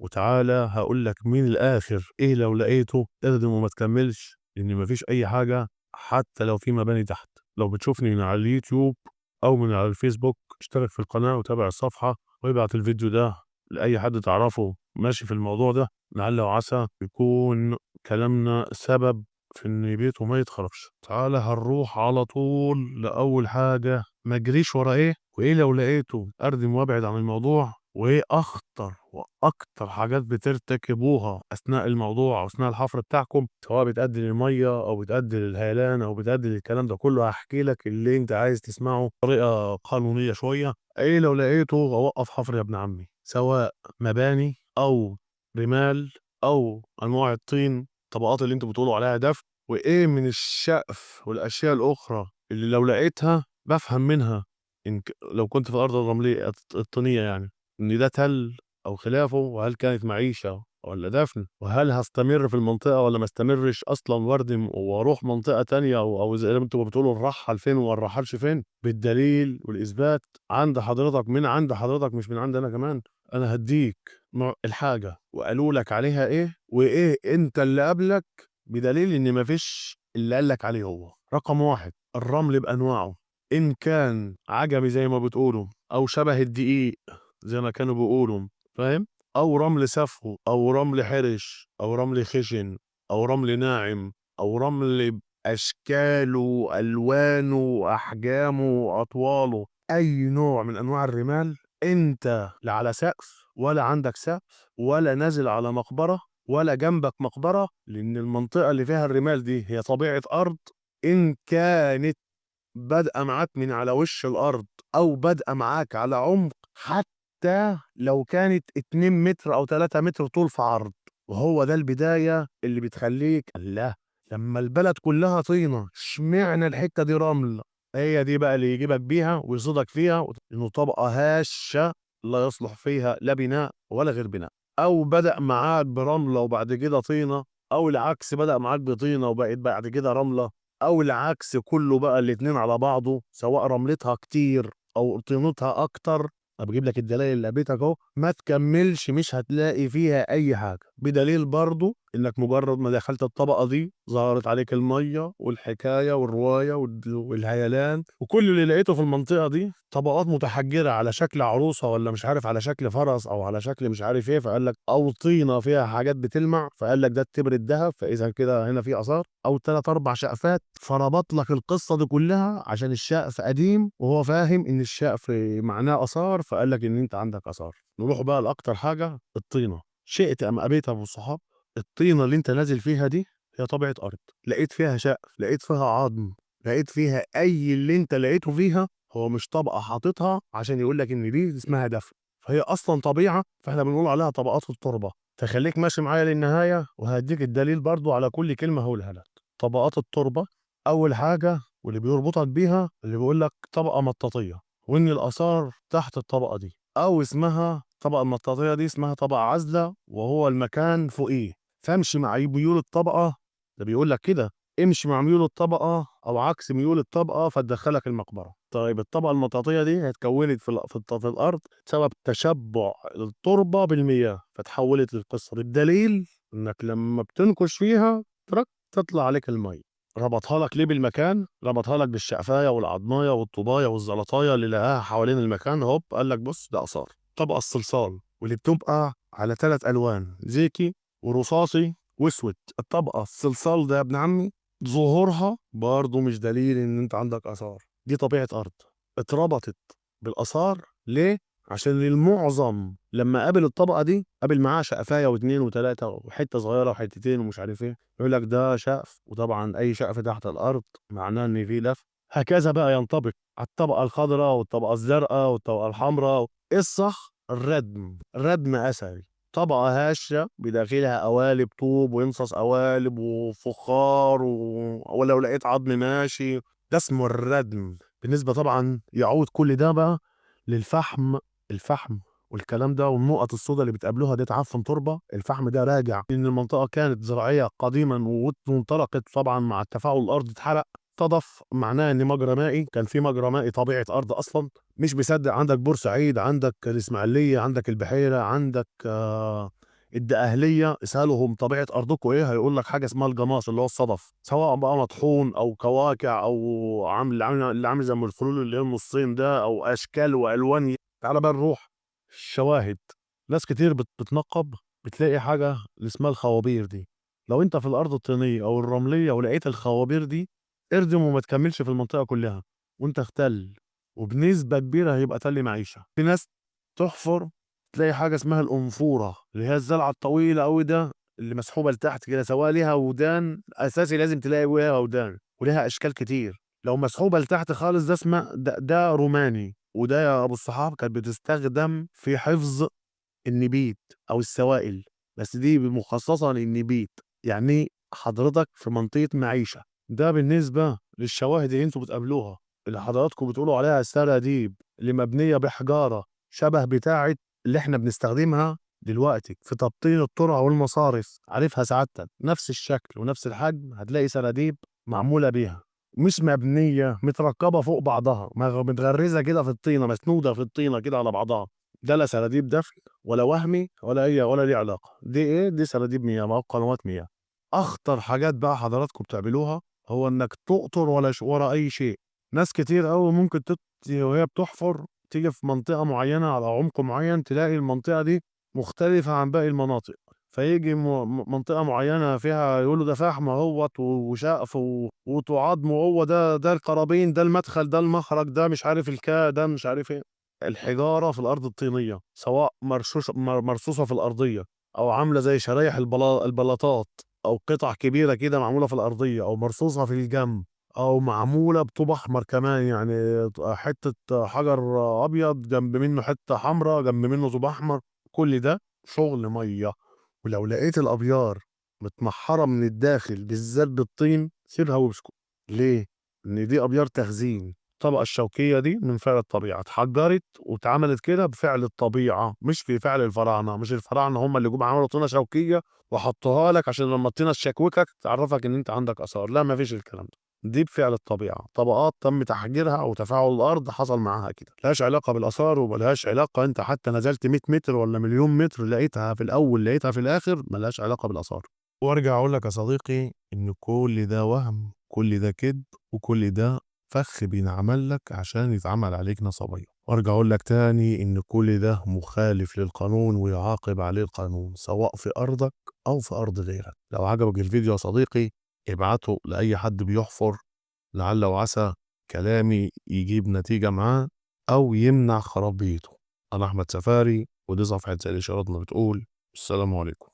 وتعالى هقول لك مين الاخر ايه لو لقيته اخدم وما تكملش، لان مفيش اي حاجة حتى لو في مباني تحت. لو بتشوفني من على اليوتيوب او من على الفيسبوك اشترك في القناة وتابع الصفحة، وابعت الفيديو ده لاي حد تعرفه ماشي في الموضوع ده، لعل وعسى يكون كلامنا سبب في ان بيته ما يتخربش. تعالى هنروح على طول لاول حاجة، ما اجريش ورا ايه، وايه لو لقيته اردم وابعد عن الموضوع، وايه اخطر واكتر حاجات بترتكبوها اثناء الموضوع او اثناء الحفر بتاعكم، سواء بتأدي للمية او بتأدي للهيلان او بتأدي للكلام ده كله. هحكي لك اللي انت عايز تسمعه بطريقة قانونية شوية. ايه لو لقيته اوقف حفر يا ابن عمي، سواء مباني او رمال او انواع الطين، الطبقات اللي انتوا بتقولوا عليها دفن، وايه من الشقف والاشياء الاخرى اللي لو لقيتها بفهم منها إن لو كنت في الارض الرملية الطينيه، يعني ان ده تل او خلافه، وهل كانت معيشة ولا دفن، وهل هستمر في المنطقة ولا ما استمرش اصلا واردم واروح منطقة تانية، او زي ما انتوا بتقولوا نرحل فين وما نرحلش فين، بالدليل والاثبات عند حضرتك، من عند حضرتك مش من عند انا كمان. انا هديك الحاجة وقالوا لك عليها ايه وايه انت اللي قبلك، بدليل ان مفيش اللي قال لك عليه. هو رقم واحد الرمل بانواعه، ان كان عجمي زي ما بتقولوا او شبه الدقيق زي ما كانوا بيقولوا، فاهم، او رمل سفو او رمل حرش او رمل خشن او رمل ناعم او رمل باشكاله والوانه واحجامه واطواله، اي نوع من انواع الرمال. انت لا على سقف ولا عندك سقف ولا نازل على مقبره ولا جنبك مقبره، لان المنطقة اللي فيها الرمال دي هي طبيعة ارض، ان كانت بادئه معاك من على وش الارض او بادئه معاك على عمق، حتى لو كانت 2 متر او 3 متر طول في عرض. وهو ده البداية اللي بتخليك لا لما البلد كلها طينه اشمعنى الحتة دي رمل، هي دي بقى اللي يجيبك بيها ويصيدك فيها، انه طبقه هشه لا يصلح فيها لا بناء ولا غير بناء. او بدأ معاك برمله وبعد كده طينه، او العكس بدأ معاك بطينه وبقت بعد كده رملة، او العكس كله بقى الاتنين على بعضه، سواء رملتها كتير او طينتها اكتر. انا بجيب لك الدلائل اللي قابلتك اهو، ما تكملش مش هتلاقي فيها اي حاجة، بدليل برضو انك مجرد ما دخلت الطبقة دي ظهرت عليك المية والحكاية والرواية والهيلان، وكل اللي لقيته في المنطقة دي طبقات متحجره على شكل عروسه ولا مش عارف على شكل فرس او على شكل مش عارف ايه، فقال لك او طينه فيها حاجات بتلمع فقال لك ده التبر الذهب، فاذا كده هنا في اثار، او 3 4 شقفات، فربط لك القصة دي كلها عشان الشقف قديم وهو فاهم ان الشقف معناه اثار، فقال لك ان انت عندك اثار. نروح بقى لاكتر حاجة، الطينه. شئت ام ابيت ابو الصحاب، الطينه اللي انت نازل فيها دي هي طبيعة ارض، لقيت فيها شقف، لقيت فيها عظم، لقيت فيها اي اللي انت لقيته فيها، هو مش طبقه حاططها عشان يقول لك ان دي اسمها دفن، فهي اصلا طبيعة، فاحنا بنقول عليها طبقات التربة. فخليك ماشي معايا للنهاية وهديك الدليل برضو على كل كلمة هقولها لك. طبقات التربة اول حاجة، واللي بيربطك بيها اللي بيقول لك طبقه مطاطيه، وان الاثار تحت الطبقة دي، او اسمها الطبقة المطاطيه دي اسمها طبقه عازله، وهو المكان فوقيه، فامشي مع ميول الطبقة، ده بيقول لك كده امشي مع ميول الطبقة او عكس ميول الطبقة فتدخلك المقبرة. طيب الطبقة المطاطيه دي اتكونت في الارض بسبب تشبع التربة بالمياه، فتحولت للقصة دي، بدليل انك لما بتنكش فيها ترك تطلع عليك المية. ربطها لك ليه بالمكان؟ ربطها لك بالشقفايه والعضمايه والطوبايه والزلطايه اللي لقاها حوالين المكان، هوب قال لك بص ده اثار. طبقه الصلصال واللي بتبقى على 3 الوان، زيتي ورصاصي واسود. الطبقة الصلصال ده يا ابن عمي ظهورها برضه مش دليل ان انت عندك اثار، دي طبيعة ارض اتربطت بالاثار. ليه؟ عشان المعظم لما قابل الطبقة دي قابل معاها شقفايه واثنين وثلاثة وحتة صغيرة وحتتين ومش عارف ايه، يقول لك ده شقف، وطبعا اي شقف تحت الارض معناه ان في لف. هكذا بقى ينطبق على الطبقة الخضراء والطبقة الزرقاء والطبقة الحمراء. ايه الصح؟ الردم، ردم اثري، طبقه هشه بداخلها قوالب طوب وانصص قوالب وفخار ولو لقيت عظم ماشي، ده اسمه الردم. بالنسبة طبعا يعود كل ده بقى للفحم، الفحم والكلام ده والنقط السوداء اللي بتقابلوها دي تعفن تربه، الفحم ده راجع ان المنطقة كانت زراعية قديما وانطلقت طبعا مع التفاعل الارض اتحرق تضف، معناه ان مجرى مائي، كان في مجرى مائي طبيعة ارض اصلا. مش مصدق؟ عندك بورسعيد، عندك الاسماعيلية، عندك البحيرة، عندك الدقهلية اسألهم طبيعة أرضكم إيه، هيقول لك حاجة اسمها الجماص اللي هو الصدف، سواء بقى مطحون أو كواكع أو عامل اللي عامل زي الخلول اللي هي النصين ده، أو أشكال وألوان. تعالى بقى نروح الشواهد. ناس كتير بتنقب بتلاقي حاجة اللي اسمها الخوابير دي. لو انت في الارض الطينية او الرملية ولقيت الخوابير دي، اردم وما تكملش في المنطقة كلها وانت اختل، وبنسبة كبيرة هيبقى تل معيشة. في ناس تحفر تلاقي حاجة اسمها الأنفورة، اللي هي الزلعة الطويلة أوي ده اللي مسحوبة لتحت كده، سواء ليها ودان أساسي لازم تلاقي ليها ودان وليها أشكال كتير. لو مسحوبة لتحت خالص ده اسمه ده روماني، وده يا أبو الصحاب كانت بتستخدم في حفظ النبيت أو السوائل، بس دي مخصصة للنبيت، يعني حضرتك في منطقة معيشة. ده بالنسبة للشواهد اللي انتوا بتقابلوها، اللي حضراتكم بتقولوا عليها السراديب، اللي مبنية بحجارة شبه بتاعة اللي احنا بنستخدمها دلوقتي في تبطين الترع والمصارف، عارفها سعادتك، نفس الشكل ونفس الحجم. هتلاقي سراديب معمولة بيها، مش مبنية، متركبة فوق بعضها، متغرزة كده في الطينة، مسنودة في الطينة كده على بعضها. ده لا سراديب دفن ولا وهمي ولا أي ولا ليه علاقة. دي إيه؟ دي سراديب مياه أو قنوات مياه. أخطر حاجات بقى حضراتكم بتعملوها هو إنك تقطر ولا ورا أي شيء. ناس كتير أوي ممكن وهي بتحفر تيجي في منطقة معينة على عمق معين، تلاقي المنطقة دي مختلفة عن باقي المناطق، فيجي منطقة معينة فيها يقولوا ده فحم اهوت وشقف وعظم، وهو ده القرابين، ده المدخل، ده المخرج، ده مش عارف الكا، ده مش عارف ايه. الحجارة في الأرض الطينية سواء مرصوصة في الأرضية أو عاملة زي شرايح البلاطات أو قطع كبيرة كده معمولة في الأرضية أو مرصوصة في الجنب أو معمولة بطوب أحمر كمان، يعني حتة حجر أبيض جنب منه حتة حمراء جنب منه طوب أحمر، كل ده شغل مية. ولو لقيت الأبيار متمحرة من الداخل بالذات بالطين سيبها واسكت. ليه؟ إن دي أبيار تخزين. الطبقة الشوكية دي من فعل الطبيعة، اتحجرت واتعملت كده بفعل الطبيعة، مش في فعل الفراعنة. مش الفراعنة هم اللي جم عملوا طينة شوكية وحطوها لك عشان لما الطينة تشكوكك تعرفك إن أنت عندك آثار، لا مفيش الكلام ده. دي بفعل الطبيعة، طبقات تم تحجيرها أو تفاعل الأرض حصل معاها كده، ملهاش علاقة بالآثار وملهاش علاقة. أنت حتى نزلت 100 متر ولا مليون متر لقيتها في الأول لقيتها في الآخر، ملهاش علاقة بالآثار. وأرجع أقول لك يا صديقي إن كل ده وهم، كل ده كذب، وكل ده فخ بينعمل لك عشان يتعمل عليك نصبية. وارجع اقول لك تاني ان كل ده مخالف للقانون ويعاقب عليه القانون، سواء في ارضك او في ارض غيرك. لو عجبك الفيديو يا صديقي ابعته لاي حد بيحفر، لعل وعسى كلامي يجيب نتيجة معاه او يمنع خراب بيته. انا احمد سفاري، ودي صفحة زي الاشارات ما بتقول. السلام عليكم.